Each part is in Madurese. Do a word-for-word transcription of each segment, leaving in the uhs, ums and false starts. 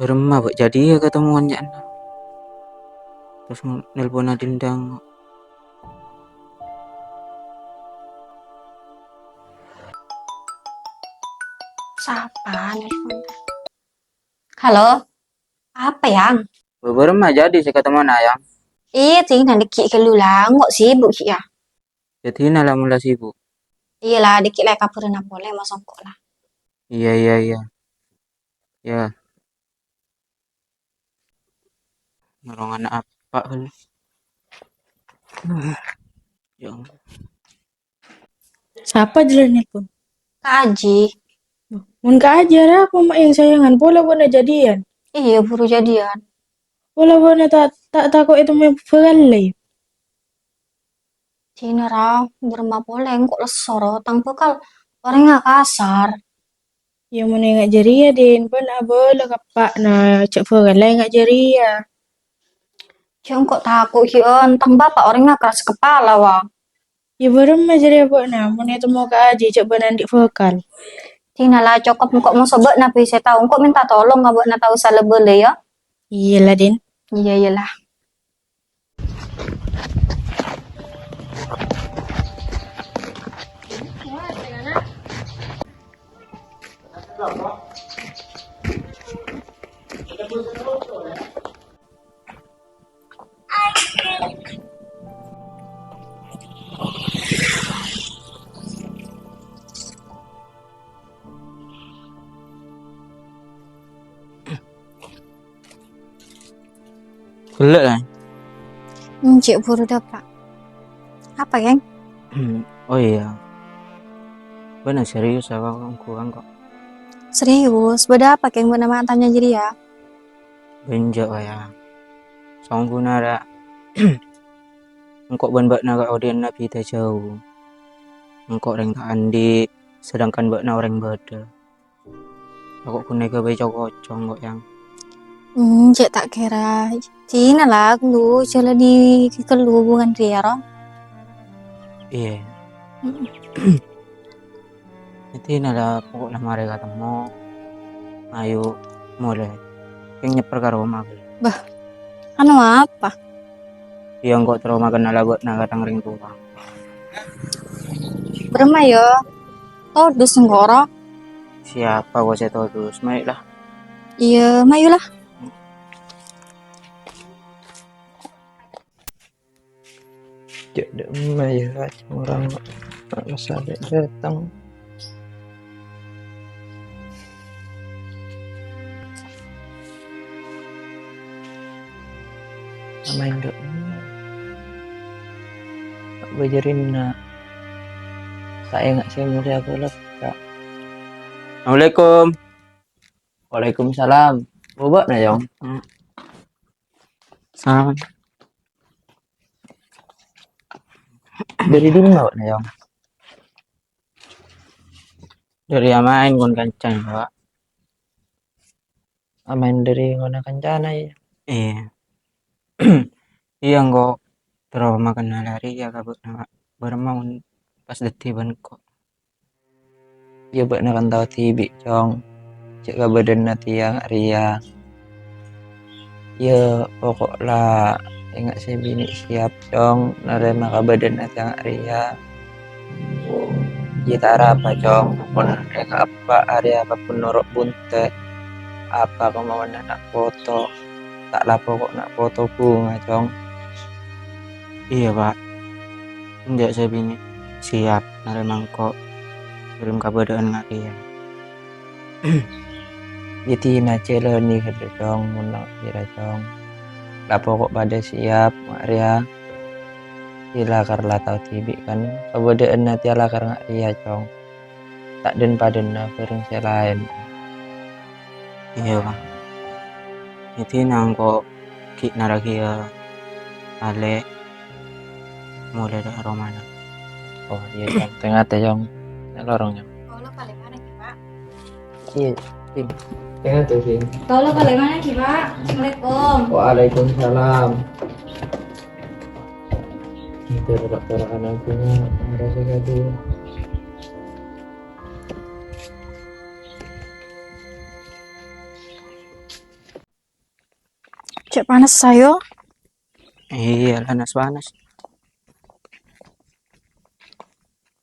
Remma, Pak, jadi ya ketemuan ya, nah. Terus ng-, nelpon Adinda. Sapa nelpon? Halo, apa, Yang? Bâbâ remma jadi sè ketemuan, Yang? Iyâ, Cing, nanti ki' ghâllu la, engko' sibuk ki' ya. Jadi na la mula sibuk. Iyâ la, dikit la kabarana polè, ma' songko' la. Iyâ, iyâ, iyâ. Ya. Norong ana' apa, kan? Ya Allah. Sapa jârèya nelpon? Ka' Aji. Mon Ka' Aji, arapa ma' yang sayangan? Pola bâ'na jadian? Iyâ, buru jadian. Pola bâ'na ta', ta' tako' ètemmo bhâkalla? Dinara, bârâmma polè engko' lesso ro, tang bhâkal orèngnga kasar. Iyâ, mon enga' jârèya, Din, bân abâlâ ka eppa'na, jhâ' bhâkalla enga' jârèya. Jhâ' engko' tako' ghi' on, tang bapa' orèngnga keras kepala, wa. Iyâ, bârâmma jârèya bâ'na, mon ètemmo Ka' Aji, jhâ' bâ'na andi' bhâkal. Dinala cokop engko' moso bâ'na bhâi sè tao, engko' mènta tolong ka bâ'na tao sala bâlâ, ya. Iyâ la, Din. Iyâ, iyâ la. Ghellâ', Kang. Enjâ' buru dâpa'. Apa, Kang? Oh iyâ. Bâ'na serius apa engko', Kang, kok? Serius. Bâdâ apa, Kang, bâ'na ma' tanya jârèya? Enjâ', Kang. Songghuna ra engko' bân bâ'na kaodi'ânna bhidhâ jâu. Engko' rèng ta' andi', sedangkan bâ'na orèng bâdâ. Engko' ghunèka bhâi co-ngoco engko', Yang. Hmm, cè' ta' kèra. Dinala ghâllu, jhâlâni ghâllu hubungan rèya, ro. Iyâ. Mm-mm. Dinala pokokna marè katemmo. Ayo, molè. Kèng nyèpper ka roma, ghâllu. Bâh, anu apa? Iyâ, engko' terro makennala bâ'na ka tang rèng towa. Bârâmma, yâ? Todus engko', ro. Siapa kok sè todus? Mayu la. Iyâ, mayu la. Cè' dâ'emma, yâ, orèng masa dâteng. Amaèn dâ'emma. Bâjârinna. Saènga' sè molèya polè, Kak. Assalamualaikum. Waalaikumsalam. Bâ' bâ'na, Yong? Hmm. Salam. Dâri dimma bâ'na, Yong? Dâri amaèn bân kancana, Pak. Amaèn dâri nganna kancana, yâ? Iyâ. Iyâ, engko' terro makennala rèya ka bâ'na, Pak. Bârâmma mon pas dhâddhi bân engko'. Yâ, bâ'na kan tao dhibi', Cong, jhâ' kabâdâ'ânna tèya nga' rèya. Yâ, pokok la enga' sè binè' siap, Cong, narèma kabâdâ'ânna tèya nga' rèya. Yâ, ta' arapa, Cong, mon enga' eppa' arèya apa pon noro' bunte', apa kamowana na' poto, ta' la pokok na' poto bhunga, Cong. Iyâ, Pak. Enjâ' sè binè' siap narèma engko' dâlem kabâdâ'ân nga' rèya. Yâ, dinah jhâlânè ghâllu, Cong, mon na' kèra, Cong. La pokok padâ siap nga' rèya. Yâ, lakar la tao dhibi' kan kabâdâ'ânna tèya lakar nga' rèya, Cong. Ta' dhân-padhâna bhâreng sè laèn. Iyâ, Bang. Jadi nangko' ghi' naragiyâ palè' molè dâ' romana. Oh, iyâ, Cong. Tè-ngatè, Cong. Nè' lorong, Cong. Kaulâ palè' mana, Ki, Pak? Iyâ, Cing. Tè-ngatè, Cing. Kaulâ palè' mana, Ki, Pak? Assalamualaikum. Waalaikumsalam. Itu ora-ora ana' bunga, ora sing adu. Cè' panas, sayo. Iyâ, panas-panas.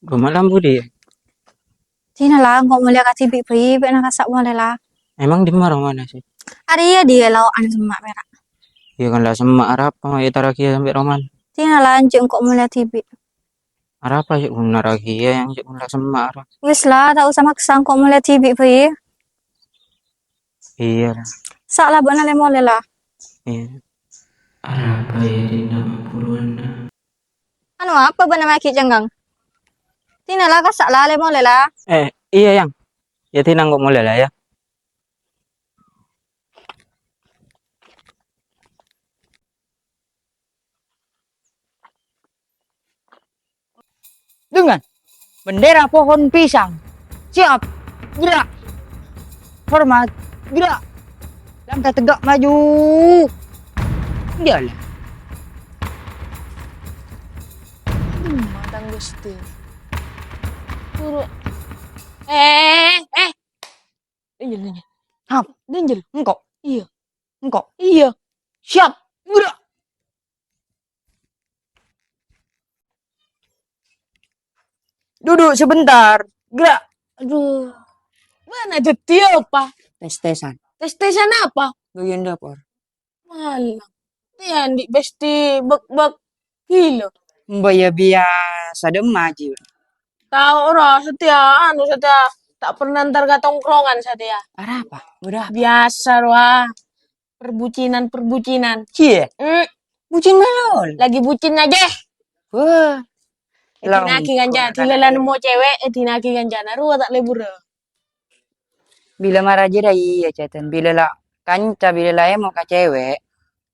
Ghun malam budi. Dinah la, engko' molè kadhibi' bhâi, bâ'na kassa' molè la. Emang dimma romana sih? Arèya dhi lao'an semma' pèra'. Iyâ kan la semma' arapa ma' ètaraghi sampè' romana. Dinah la, enjâ' engko' molè dhibi'. Arapa sih ghun naraghi ya, yang sih ghun la semma' arapa. Wis la, ta' osa maksa engko' molè dhibi' bhâi. Iyâ la. Sa' la bâ'na lè-molè la. Iyâ. Arapa ya dinna' buruanna? Anu apa bâ'na maghi' cengkang? Dinah la kassa' la lè-molè la. Eh, iyâ, Yang. Ya dinna' engko' molè la ya. Dengan bendera pohon pisang. Siap. Gerak. Hormat. Gerak. Langkah tegak maju. Jalan. Aduh, matang Gusti. Turu. Eh, eh. Dinjel, dinjel. Hap. Dinjel. Engko'. Iya. Engko'. Iya. Siap. Gerak. Duduk sebentar. Gerak. Aduh. Mana dâddhi apa? Tes-tesan. Tes-tesan apa? Bagian dapur. Malang. Tè andi' besti bek-bek gila. Mbak ya biasa dâ' maji. Tao ora, satèya, anu, satèya ta' pernah entar ka tongkrongan satèya. Arapa? Udah. Biasa rowa. Perbucinan-perbucinan. Cie. Hmm. Bucin maul. Lagi bucin aja. Wah. Èdinaghi kanca, bilâ la nemmo cewek, èdinaghi kancana, rowa ta' lebur. Bilâ mara jârèya iyâ, Cèten. Bilâ la kanca, bilâ la èmo ka cewek,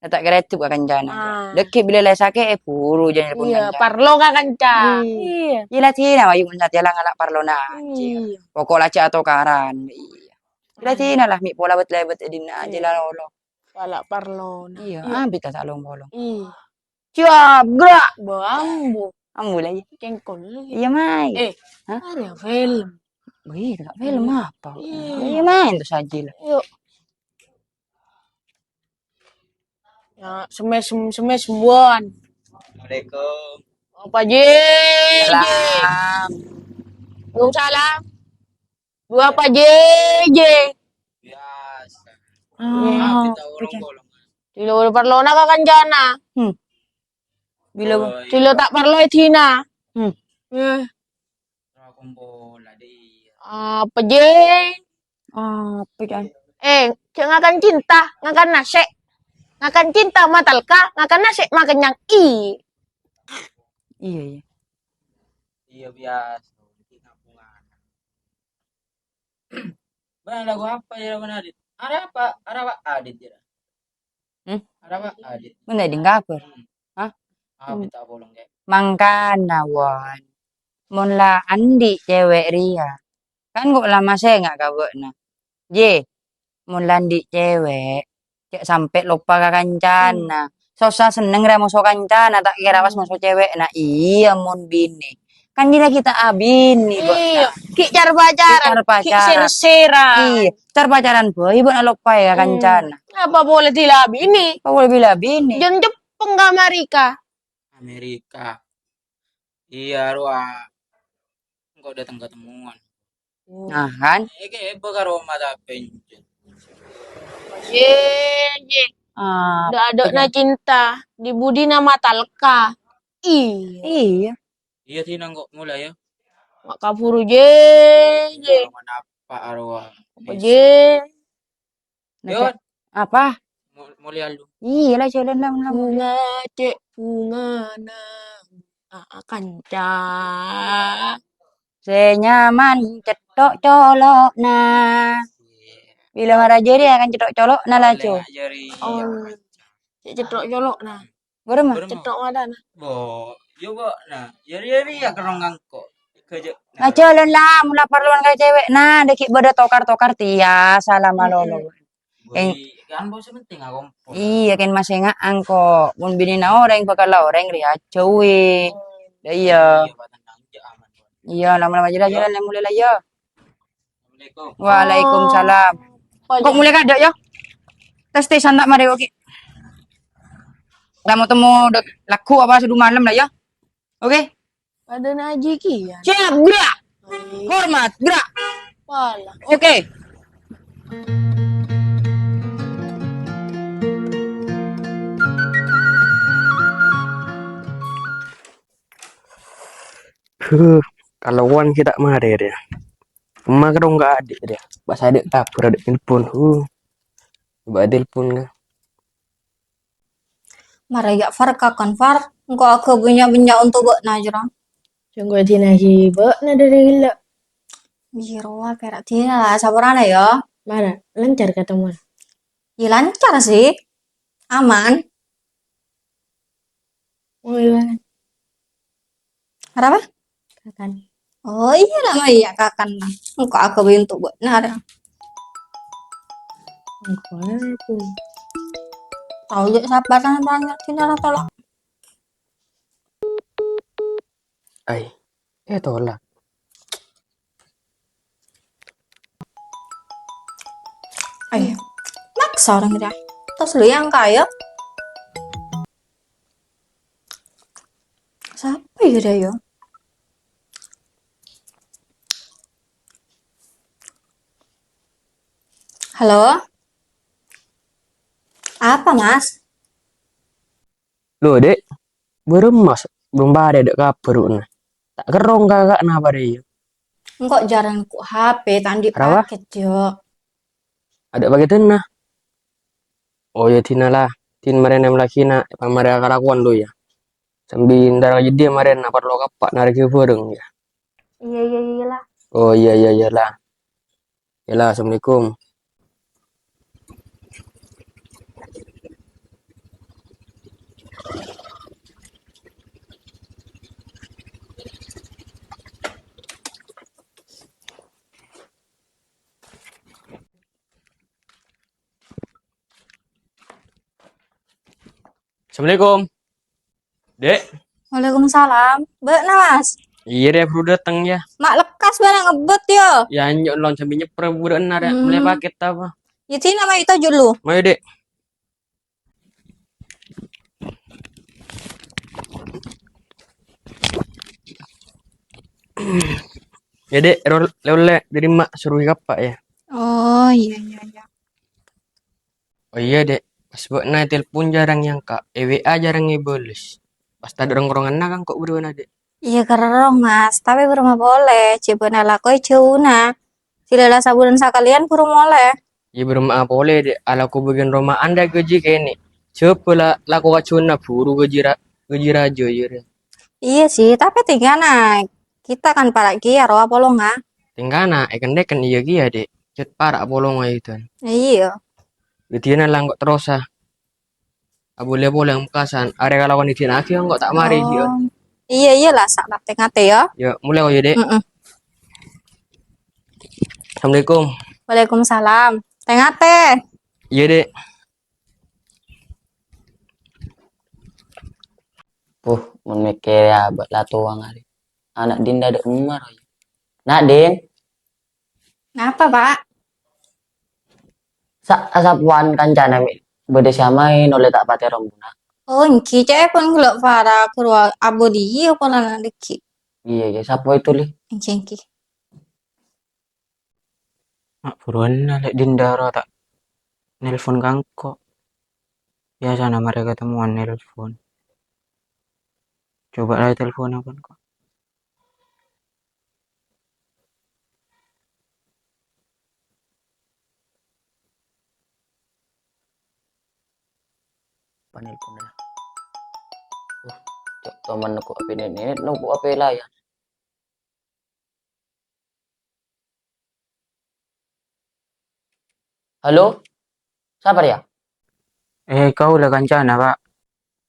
la ta' kèra èdhep ka kancana. Ah. Dâgghi' bilâ la sakè'è buru jâ nelpon kancana. Iya, parlo ka kanca. Iya. Iya. Iyâ la dinah, ayu mon satèya la ngala' parlona aja. Iya. Pokok la jâ' atokaran. Iya. Iyâ la dinah la, mè' pola bât-lebât è dinna' aja la lolo. Pala parlona. Iya, abit ta' long-polong. Iya. Siap, gerak. Bo ambu. Ambu lagi. Cengkol. Iya, Mai. Eh, hah? Ada film. Wih, film apa? Iya. Iya, main tuh saja lah. Yuk. Ya, semes, semes buan. Assalamualaikum. Apa, Ji? Salam. Waalaikumsalam. Dua apa, Ji? Ji. Biasa. Ah, kita orang bolong. Dilo parlona ka kancana. Hmm. Bila, oh, iya, dilo ta' parlo èdina. Hmm. Eh. Apa, Ji? Apa, Jan? Eh, jâ' ngakan cinta, ngakan nasi. Ngakan cinta matalka, ngakan nasi makenyang. I. Iya, iya. Iya, biasa. Bang, lagu apa ya, Bang Adit? Ada apa? Ada apa Adit ya? Hmm? Ada apa Adit? Benda ding kabur. Hmm. Hah? Ah, hmm. Minta tolong, Kak. Mangkana, Won. Mon la andi' cewek riya, kan kok la masenga' ka bâ'na. Ye, mon la andi' cewek, cè' sampè' loppa ka kancana. Hmm. Sossa senneng ra moso kancana, ta' kèra pas moso cewekna. Iyâ, mon binè. Kan jârèya ghi' ta' abinè, Bo'. Iyâ, ghi' car-pacaran, ghi' sèr-sèran. Iyâ, car-pacaran bhâi, Bo', na loppaè ka kancana. Apa polè dilabinè? Apa polè bilabinè? Jân ceppeng ka Amerika. Amerika. Iyâ, rowa. Engko' dâteng ketemuan. Nah, kan? Iki eba karo mata pencet. Ye, ye. Ah, ada-ada na cinta, di budi nama talka. Iya. Iya. Iya, sih, nang kok mulai ya. Mak kaburu, ye, ye. Apa arwah? Apa, ye? Nah, yo. Cek, apa? Mul-, mulai lu. Iya lah, jalan lah, lah, mulai. Bunga, cek, bunga, nah. Ah, kanca. Sè nyaman cethok colo'na. Bilâ mara jârèya kan cethok colo'na laju. Boleh, jârèya. Oh. Cè' cethok colo'na. Bârâmma? Bârâmma? Cethok matana. Bo, yo, Bo, nah. Jârèya, jârèya kerong ngangko. Kejek. Nah, jalan lah, mula parlowan ka cewek. Nah, dâgghi' bâdâ tokar-tokar tèya, salam malolo. Eng-, iya, kan masènga'an kok. Mon binèna orèng, bhâkal la orèng rèya jhâuwi. Lah, iya. Iya, lama-lama aja lah, jalan yang mulai lah, iya. Assalamualaikum. Waalaikumsalam. Kok mulai kadâ', ya? Tes-tesan ta' marè kok, Ki. Temo-temo dek lagu apa sedu malam lah ya. Oke? Padana aji kiyan. Siap, gerak. Hormat, gerak. Pala. Oke. Huh, kalowwan ghi' ta' marè rèya. Emma kadhung ka adhi' rèya. Pas adhi' kabhâr adhi' nelpon. Huh. Coba telepon ka. Mara ya, Far, kakan, Far. Engko' aghâbây nya-, bânnya' onto bâ'na, jârèya. Sengko' dina ghi' bâ'na dhâri ghellâ'. Iyâ, rowa pèra' dina la, saporana ya. Mara, lancar ketemuan? Ya lancar sih. Aman. Oh, iya. Arapa? Kakan. Oh, iyâ la, ma' iyâ kakan la. Engko' aghâbây onto bâ'na rèya. Engko' apa? Tao jâ' sapa tanya-tanya, dina la tolak. Ai, eh, tolak. Ai, maksa orèng rèya. Terros lu yang kaya. Sapa ya rèya ya? Halo? Apa, Mas? Lo, Dek. Bârâmma, Mas? Bârâmma padâ adâ' kabhâr, na. Ta' kerrong kaka'na apa rèya? Engko' jhârâng ko' H P, ta' andi' Arapa? Paket, Jo. Adâ' pakeddhâ, na. Oh, ya, dina la. Din marèna èmellèaghi, na. Pamarè kalakowan lo, ya. Sambi entar ka jâdiyâ marèna parlo kappa' narèghi bhârâng, ya. Iya, iya, iya, la. Oh, iya, iya, iya, la. Yâ la, assalamualaikum. Assalamualaikum. Dek. Waalaikumsalam. Bâ'na, Mas? Iyâ, Dek, buru dâteng, ya. Ma' lekkas bâ'na ngebbhut, ya? Ya, anjo' lon sambi nyepre buru ennar, ya. Hmm. Mele paket apa? Ya, sini, ma' itu dulu. Mayu, Dek. Ya, Dek, ro-, le-, le-, dâri ma' suruh kappa', ya. Oh, iya, iya, iya. Oh iya, Dek. Pas bâ'na ètelpon jhârâng èangka', è W A jhârâng èbâles. Pas tadâ' rong-ronganna kan ko' buru na, Dek? Iyâ, kerrong, Mas. Tapè buru ma' polè, cè' bâ'na lako è jhâuna. Sè la sabulân sakalèyan buru molè. Iyâ, buru ma' polè, Dek. Alako bâgiân roma'an dâ' ghâji kènè'. Jhâ' bâ' la-, lako ka jhâuna buru ghâji ra-, ghâji rajâ, iyâ, Dek. Iyâ sih, tapè tèngkana kita kan para' kèya rowa polonga. Tèngkana èken-èken iyâ kèya, Dek. Cè' para' polonga èdhân. Iyâ. Ghâdhiyânna la engko' terrosa. Abulâ polè Pamekasan. Arè kalakowan èdhina aghi engko' ta' marè, Oh. Ji'on. Iyâ, iyâ la, sa' ngate-ngate, ya. Ya, mulai ko' ya, Dek. Mm-mm. Assalamualaikum. Waalaikumsalam. Tè-ngate. Iyâ, Dek. Puh, mon mèkkèrè abâ' la towa ngarè. Ana' Dinda dâ' emma, roy. Na', Din. Napa, Pak? Sa-, asapowan kancana mè' bâdâ sè amaèn ollè ta' patè rombuna. Oh, èngghi, ca'èpon ghellâ' para' ghuru abâ' dhiyâ polana dhâggi'. Iyâ, iyâ, sapa itu, Li? Èngghi, èngghi. Ma' buruwânna Lè' Dinda rowa ta' nelpon ka engko'. Biyasana marè ketemuan nelpon. Coba la telpon apa engko'. Panelpon la. Uh, cok toman noko' ape nenek, noko' ape la ya. Halo? Sapa rèya? Eh, kaulâ kancana, Pak.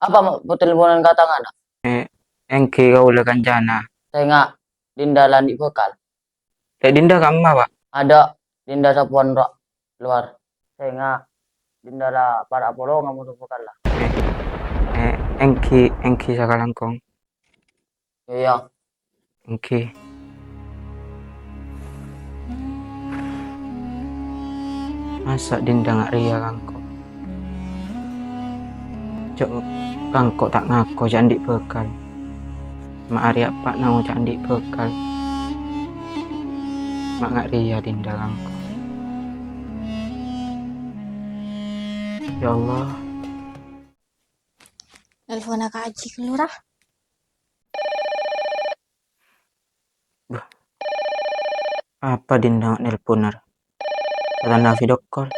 Apa ma' patelponan ka tangana? Eh, èngghi kaulâ kancana. Sènga', Dinda la andi' bhâkal. Lè' Dinda ka'emma, Pak? Adâ', Dinda sapowan ro' lowar. Sènga', Dinda la para' apolong amoro bhâkal la. Eh, eh, èngghi, èngghi sakalangkong. Iyâ. Oke. Masa' Dinda nga' rèya ka engko'? Cok, Engko' ta' ngako ja' andi' bhâkal. Ma' arèya eppa'na ngoca' andi' bhâkal. Ma' nga' rèya dinda engko'. Ya Allah. Nelponna Ka' Aji ghâllu, ra. Bâh. Apa dinda nelpon, ra? Satana video call.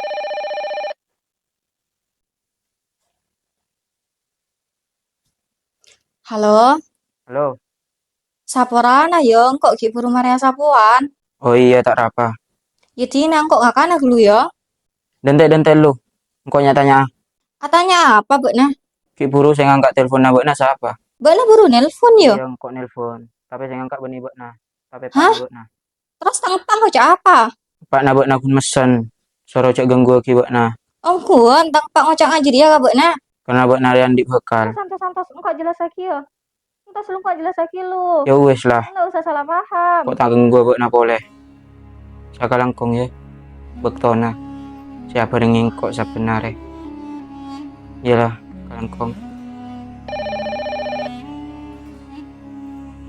Halo? Halo? Saporana, yâ, engko' ghi' bhuru marè asapowan. Oh iyâ, ta' rapa. Yâ, dinah engko' ngakana ghâllu, yâ. Dânte', dânte' lu. Engko' nya-tanya. Atanya apa bâ'na? Ghi' bhuru sè ngangka' telponna bâ'na sapa? Bâ'na bhuru nelpon, yâ? Iyâ, engko' nelpon. Tapè sè ngangka' bânnè bâ'na. Tapè Hah? Bâ'na. Terros tang eppa' ngoca' apa? Eppa'na bâ'na ghun messen, soro ja' gangguwaghi bâ'na. Ongghuwân, tang eppa' ngoca' ngajâriyâ ka bâ'na. Karna bâ'na rèya andi' bhâkal. Santos, santos, engko' jellassaghi, yâ. Santos, lu engko' jellassaghi, lu. Yâ wis, lah. Lu ta' usah salah paham. Engko' ta' gangguwâ bâ'na polè. Sakalangkong, yâ. Bâktona sè abhârengngè engko' sabbhân arè. Iyâ, lah, kalangkong.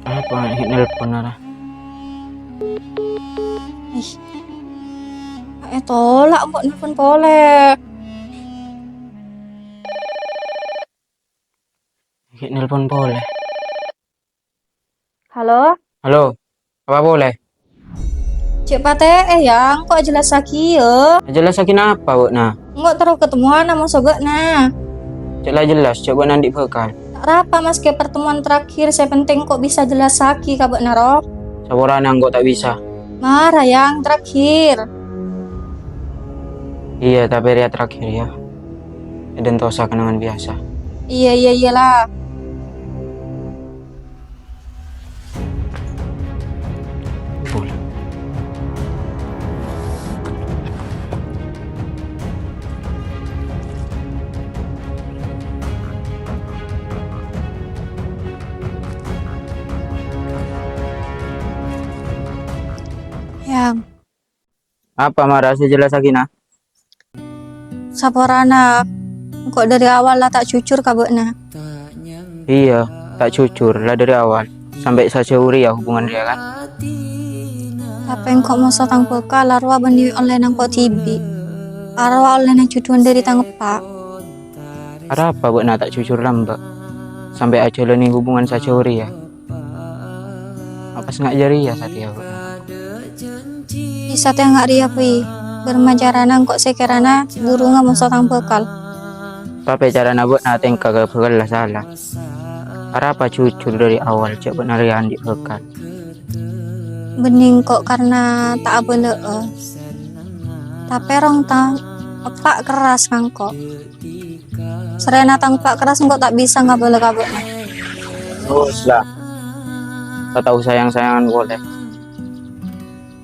Apa ghi' nelpon, ra? Ih. Ètola' engko' nelpon polè. Ghi' nelpon polè. Halo? Halo, apa polè? Cè' patè'è, yâ, engko' jellassaghi, yâ. Jellassaghi napa, bâ'na? Engko' terro ketemuwân moso bâ'na. Cè' la jelas, ja' bâ'na andi' bhâkal. Ta' rapa, maskè pertemuan terakhir, sè penting engko' bisa jellassaghi ka bâ'na, ro. Saporana engko' ta' bisa. Mara, yang terakhir. Iyâ, tapè rèya terakhir, yâ. Èdântosa kenangan biyasa. Iyâ, iyâ, iyâ, la. Yang. Apa mara sè jellassaghi, Na? Saporana, engko' dhâri awal la ta' jujur ka bâ'na. Iyâ, ta' jujur la dhâri awal, sampè' sajhâu rèya hubungan rèya, kan? Tapè engko' moso tang bhâkal, arowa bânnè ollèna engko' dhibi'. Arowa ollèna judhuwân dhâri tang eppa'. Arapa bâ'na ta' jujur lambâ', sampè' ajhâlânè hubungan sajhâu rèya? Apa sè nga' jârèya satèya bâ'na? Iyâ, satèya nga' rèya, Bhâi. Bârâmma carana engko' sè kèrana buru ngamoso tang bhâkal. Tapè carana bâ'na atèngka ka bhâkal la sala. Arapa jujur dhâri awal jâ' bâ'na rèya andi' bhâkal? Bânnè engko' karna ta' abâlâ'â. Tapè rong tang eppa' kerras ka engko'. Sarèna tang eppa' kerras engko' ta' bisa ngabâlâ ka bâ'na. Wis la. Ta' tao sayang-sayangan polè.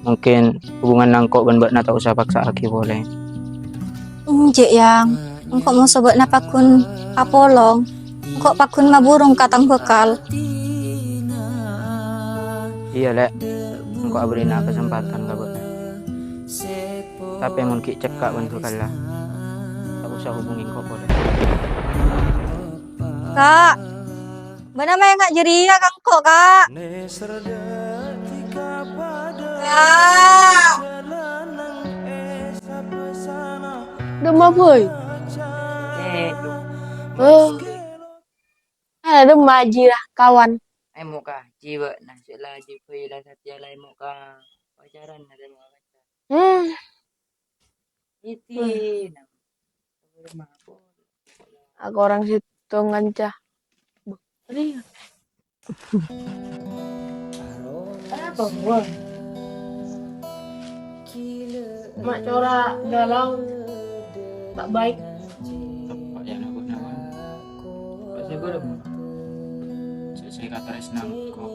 Mungkin hubunganna engko' bân bâ'na ta' osa paksa'aghi polè. Enjâ', Yang. Engko' moso bâ'na pagghun apolong. Engko' pagghun maburung ka tang bhâkal. Iyâ, Lè'. Engko' abherri'na kasempadhân ka bâ'na. Tapè mon ghi' cekka' bân bhâkalla, ta' osa hubungè engko' polè. Ka', bâ'na maènga' jârèya ka engko', Ka'. Ka'. Dâmma, Boy? Eh, Oh. Ana dâmma, Ji, ra, kawan. Ayo, mo' ka, Ji, bâ'na, sè la, Ji, Boy, la, satèya, la, mo' ka, pacaran, la, mo' ka. Hmm. Iti, Wah. Nama. Aku orang situ nganca. Boh, ini. Kenapa, Bang? Mak corak galau tak baik. Tepak ya, nak, nak. Kok saya belum? Saya, saya kata res nangkok.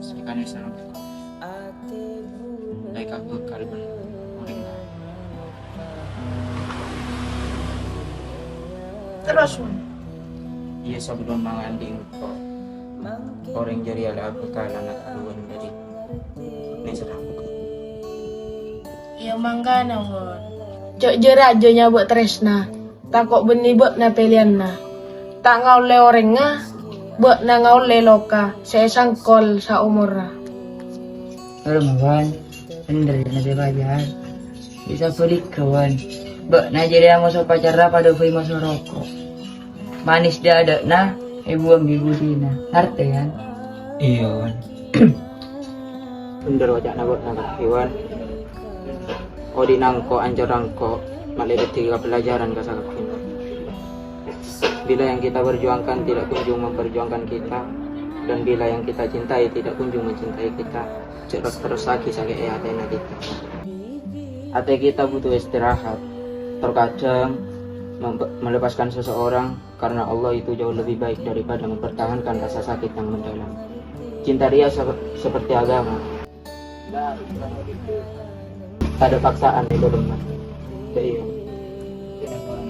Saya kan res nangkok. Saya kan bekal, Bang. Udah, Bang. Terros, Mon? Iyâ, sabellunna nganḍi' engko', orèng jârèya la abhâkalan akalowar dâri nèserra. Iyâ, mangkana, Mon. Jhâ' jârèya ajjhâ nyabâ' tarèsna, tako' bânnè bâ'na pèlèyanna. Ta' ngaollè orèngnga, bâ'na ngaollè loka sè èsangkol saomorra. Ora, Wan. Bhender, ya, Nabi Fajar. Bisa bâli, Wan. Bâ'na jârèya moso pacarra padâ bhâi moso roko'. Manis dâ'-adâ'na, èbuwâng bi' budina. Ngartè, kan? Iyâ, Wan. Bhender oca'na bâ'na, Wan. Odi' nangko', ancor nangko', malè dhâddhi kapelajaran ka sakabbhiyânna. Bila yang kita perjuangkan tidak kunjung memperjuangkan kita, dan bila yang kita cintai tidak kunjung mencintai kita, jhâ' ros-terrossaghi sakè' è atèna kita. Atè kita butuh istirahat. Terkadang, mem-, melepaskan seseorang karena Allah itu jauh lebih baik daripada mempertahankan rasa sakit yang mendalam. Cinta dia se-, seperti agama. Tadâ' paksaan è dâlemma. Iyâ.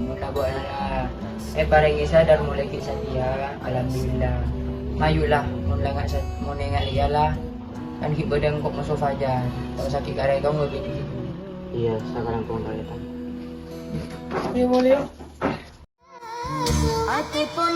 Mon abâ'na èparèngè sadar molaè ghi' satèya, alhamdulillah. Mayu la, mon la nga' sa-, mon enga' rèya la, kan ghi' bâdâ engko' moso Fajar, tao sakè' karè tonggo ghi' dhibi'. Iyâ, sakalangkong tarètan. Iyâ, molè. Atèpon